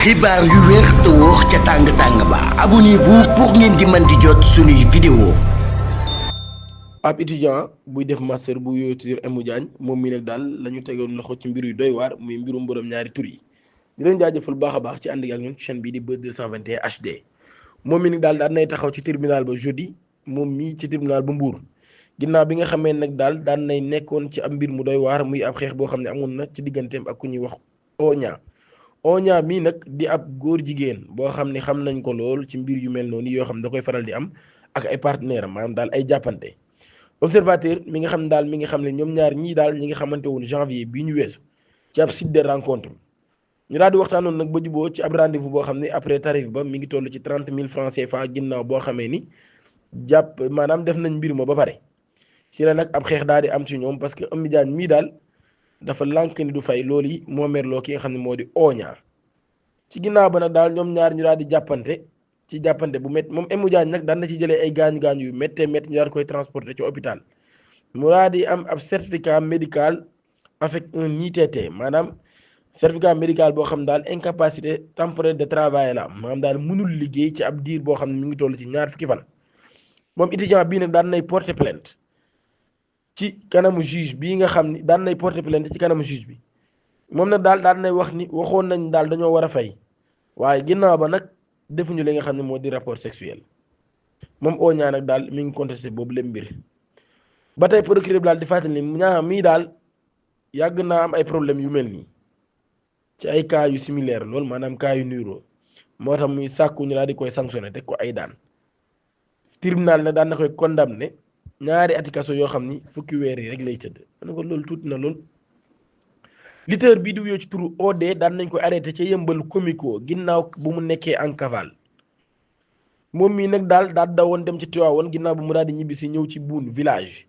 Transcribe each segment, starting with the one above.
xibaar yu wér te wóor ca tàng-tàng ba abonnez-vous pour ngeen di mën di jot suñuy vidéo. ab étudiant buy def master bu yooyu Emu Diagne moom mi nag daal la ñu tegoon loxo ci mbir yu doy waar muy mbirum borom ñaari tur yi di leen jaajëfal baax a baax ci ànd ak ñun ci chaîne bii di Buzz 221 HD moom mi nag daal daan nay taxaw ci tribunal ba jeudi moom mii ci tribunal bu Mbour ginnaaw bi nga xamee nag daal daan nay nekkoon ci ab mbir mu doy waar muy ab xeex boo xam ne amoon na ci digganteem ak ku ñuy wax Oña mii nag di ab góor jigéen boo xam ne xam nañ ko lool ci mbir yu mel noonu yoo xam ne da koy faral di am ak ay partenaire am maanaam daal ay jàppante observateur mi nga xam ne daal mi nga xam ne ñoom ñaar ñii daal ñi nga xamante woon janvier bii ñu weesu ci ab site de rencontre ñu daal di waxtaanoon nag ba juboo ci ab rendez-vous boo xam ne après tarif ba mi ngi toll ci 30 000 francs CFA ginnaaw boo xamee ni jàpp maanaam def nañ mbir ma ba pare ci la nag ab xeex daal di am ci ñoom parce que Emu Diagne mii daal dafa lànk ni du fay loolu yi moo merloo ki nga xam ne moo di Oña ci ginnaaw ba nag daal ñoom ñaar ñu daal di jàppante bu métti moom Emu Diagne nag daan na ci jëlee ay gaañu-gaañu yu méttee métti ñu daal koy transporter ci hôpital mu daal di am ab certificat médical avec un ITT maanaam certificat médical boo xam daal incapacité temporaire de travail la maanaam daal mënul liggéey ci ab diir boo xam ne mu ngi toll ci ñaar fukki fan moom étudiant bii nag daan nay porter plainte ci kanamu juge bii nga xam ni daan nay porter plainte ci kanamu juge bi moom nag daal daan nay wax ni waxoon nañ daal dañoo war a fay waaye ginnaaw ba nag defuñu li nga xam ne moo di rapport sexuel moom Oña nag daal mi ngi contesté boobu leen mbir ba tey procureur bi daal di fàttali ni ñaa mii daal yàgg naa am ay problème yu mel nii ci ay cas yu similaire loolu maanaam cas yu nuroo moo tax muy sàkku ñu daal di koy sanctionné teg ko ay daan tribunal nag daan na koy condamné ñaari ati kaso yoo xam ni fukki weer yi rek lay tëdd ma ne ko loolu tuuti na lool. lutteur bii di wuyoo ci turu OD daan nañ koy arrêté ca yëmbal comico ginnaaw bu mu nekkee en cavale moom mii nag daal dawoon dem ci Tivaouane ginnaaw bu mu daal di ñibbisi ñëw ci Boune village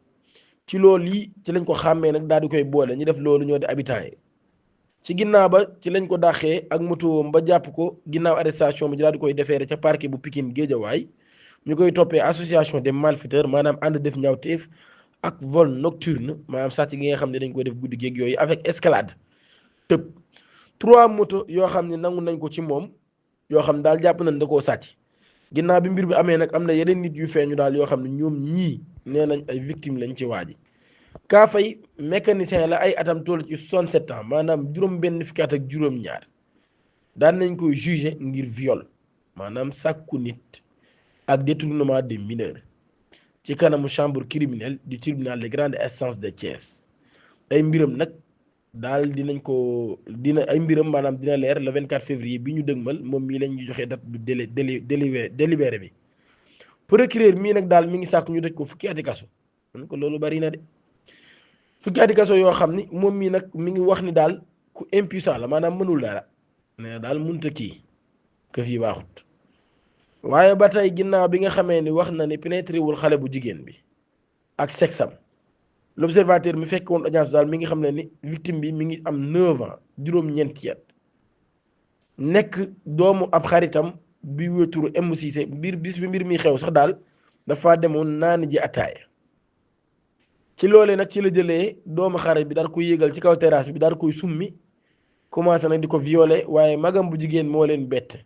ci loolu yi ci lañ ko xàmmee nag daal di koy boole ñu def loolu ñoo di habitants yi ci ginnaaw ba ci lañ ko dàqee ak moto ba jàpp ko ginnaaw arrestation bi daal di koy defeere ca parquet bu Pikine Guédiawaye ñu koy toppee association des malfaiteurs maanaam ànd def ñaawteef ak vol nocturne maanaam sàcc gi nga xam ne dañ koy def guddi géeg yooyu avec escalade tëb 3 moto yoo xam ne nangu nañ ko ci moom yoo xam daal jàpp nañ da koo sàcc ginnaaw bi mbir bi amee nag am na yeneen nit yu feeñu daal yoo xam ne ñoom ñii nee nañ ay victime lañ ci waa ji kaa fay mécanicien la ay atam toll ci 67 ans maanaam juróom-benn fukki at ak juróom-ñaar daan nañ koy jugé ngir viol maanaam sàkku nit ak détournement des mineurs ci kanamu chambre criminelle du tribunal de grande instance de Thiès ay mbiram nag daal dina ay mbiram maanaam dina leer le 24 février bi ñu dëgmal moom mii lañ ñu joxee date bu délibéré bi procureur mii nag daal mi ngi sàkk ñu tëj ko fukki ati kaso man ko loolu bari na de fukki ati kaso yoo xam ni moom mii nag mi ngi wax ni daal ku impuissant la maanaam mënul dara nee na daal mënut a kii këf yi baaxut waaye ba tey ginnaaw bi nga xamee ni wax na ni pénétré wul xale bu jigéen bi ak sexam l'observateur mi fekk woon audience daal mi ngi xam ne ni victime bi mi ngi am 9 ans juróom-ñeenti at nekk doomu ab xaritam bi wéeturu Emu Cissé bis bi mbir mi xew sax daal dafa demoon naan ji ataaya ci loolee nag ci la jëlee doomu xarit bi daal koy yéegal ci kaw terrasse bi daal koy summi commencé nag di ko violer waaye magam bu jigéen moo leen bett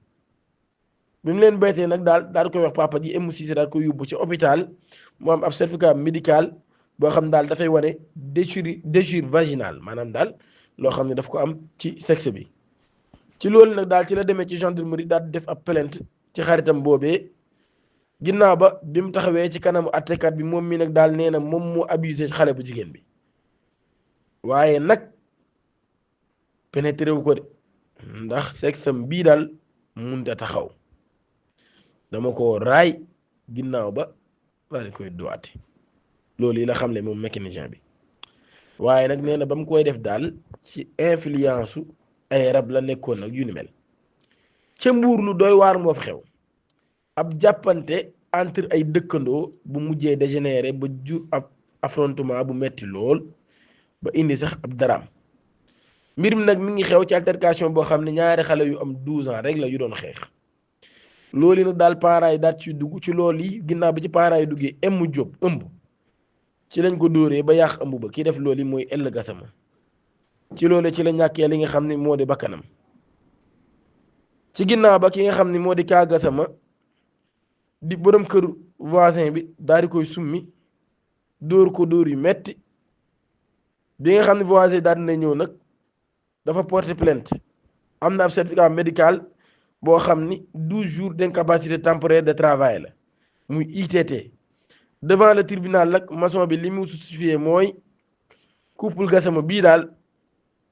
bi mu leen bettee nag daal koy wax papa ji Emu Cissé daal koy yóbbu ci hôpital mu am ab certificat médical boo xam daal dafay wane déchirure vaginale maanaam daal loo xam ne daf ko am ci sexe bi ci loolu nag daal ci la demee ci gendarmerie daal def ab plainte ci xaritam boobee ginnaaw ba bi mu taxawee ci kanamu àttekat bi moom mi nag daal nee na moom moo abusé xale bu jigéen bi waaye nag pénétré wu ko de ndax sexam bii daal mënut a taxaw dama ko raay ginnaaw ba daal di koy dowaate loolu yi la xam ne moom mécanicien bi waaye nag nee na ba mu koy def daal ci influence ay rab la nekkoon nag yu ni mel ca Mbuur lu doy waar moo fa xew ab jàppante entre ay dëkkandoo bu mujjee dégénéré ba jur ab affrontement bu metti lool ba indi sax ab daraam mbir mi nag mi ngi xew ci altercation boo xam ne ñaari xale yu am 12 ans rek la yu doon xeex loolu nag daal parents yi daal ci dugg ci loolu yi ginnaaw bi ci parents yi duggee Emu Diop ëmb ci lañ ko dóoree ba yàq ëmb ba kii def loolu yi mooy Ella Gassama ci loolu ci la ñàkkee li nga xam ne moo di bakkanam ci ginnaaw ba ki nga xam ni moo di Ka Gassama di borom kër voisin bi daal di koy summi dóor ko dóor yu metti bi nga xam ne voisin daal dina ñëw nag dafa porter plainte am na ab certificat médical boo xam ni 12 jours d'incapacité temporaire de travail la muy ITT devant le tribunal nag maçon bi li mu justifié mooy couple Gassama bii daal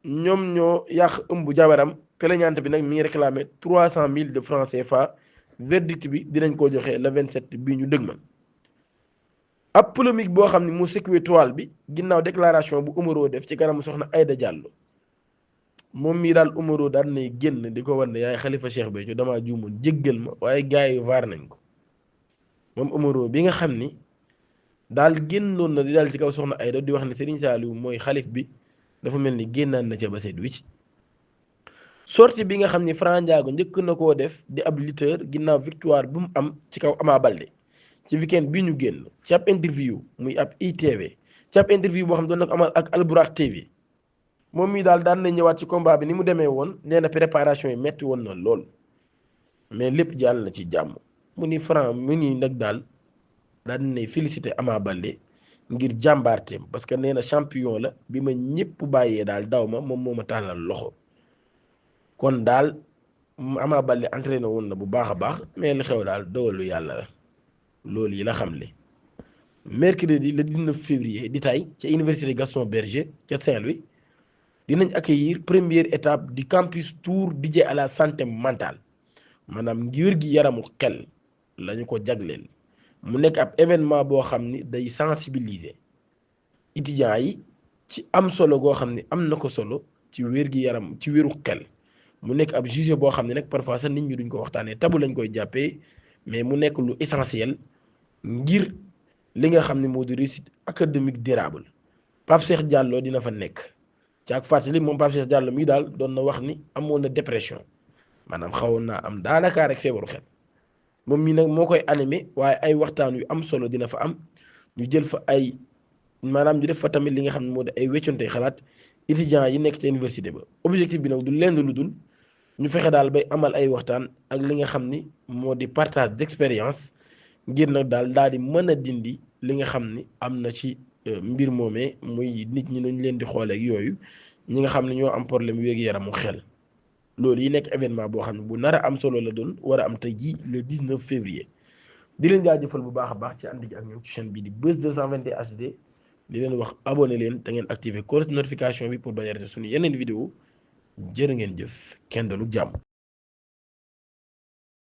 ñoom ñoo yàq ëmb jabaram plaignante bi nag mi ngi réclamé 300 000 de francs CFA verdict bi dinañ ko joxe le 27 bii ñu dëgmal ab polémique boo xam ne mu secoué toile bi ginnaaw déclaration bu Omaro def ci kanamu soxna Aïda Diallo moom mii daal Omaro daal nay génn di ko wan ne yaay Khalifa Cheikh Béthio damaa juumoon jéggal ma waaye gars yi vaar nañ ko moom Omaro bi nga xam ni daal génnoon na di daal ci kaw soxna Aïda di wax ne Serigne Saliou mooy xalif bi dafa mel ni génnaan na ca ba seet wicc sortie bi nga xam ni Franc Ndiago njëkk na koo def di ab lutteur ginnaaw victoire bu mu am ci kaw Ama Baldé ci weekend bi ñu génn ci ab interview muy ab ITV ci ab interview boo xam doon na ko amal ak Albourakh TV moom mii daal daan na ñëwaat ci combat bi ni mu demee woon nee na préparation yi metti woon na lool mais lépp jàll na ci jàmm mu ni Franc mu ni nag daal daan nay félicité Ama Baldé ngir jàmbaarteem parce que nee na champion la bi ma ñëpp bàyyee daal daw ma moom moo ma tàllal loxo kon daal Ama Baldé entraîné woon na bu baax a baax mais li xew daal dogalu yàlla la loolu yi la xam le mercredi le 19 février di tay ca université Gaston Berger ca Saint-Louis dinañ accueillir première étape du campus tour dédié à la santé mentale maanaam ngir gi yaramu xel lañu ko jagleel mu nekk ab événement boo xam ni day sensibiliser étudiants yi ci am solo goo xam ni am na ko solo ci wér gi yaram ci wéru xel mu nekk ab sujet boo xam ne nag parfois sax nit ñi duñ ko waxtaanee tabu lañ koy jàppee mais mu nekk lu essentiel ngir li nga xam ne moo di réussite académique durable Pape Cheikh Diallo dina fa nekk ci ak fàttali moom Pape Cheikh Diallo mii daal doon na wax ni amoon na dépression maanaam xawoon naa am daanaka rek feebaru xel moom mii nag moo koy animé waaye ay waxtaan yu am solo dina fa am ñu jël fa ay maanaam ñu def fa tamit li nga xam ne moo di ay wecconte xalaat étudiants yi nekk ca université ba objectif bi nag du lenn lu dul ñu fexe daal bay amal ay waxtaan ak li nga xam ni moo di partage d'expérience ngir nag daal di mën a dindi li nga xam ni am na ci mbir moomee muy nit ñi nañ leen di xooleek yooyu ñi nga xam ne ñoo am problème wér-gu-yaramu xel loolu yi nekk événement boo xam ne bu nar a am solo la doon war a am tey jii le 19 février di leen jaajëfal bu baax a baax ci ànd gi ak ñoom ci chaîne bii di Buzz 221 HD di leen wax abonné leen te ngeen activer cloche notification bi pour bañ a rater suñu yeneen vidéo jërë ngeen jëf kenn dalu jàmm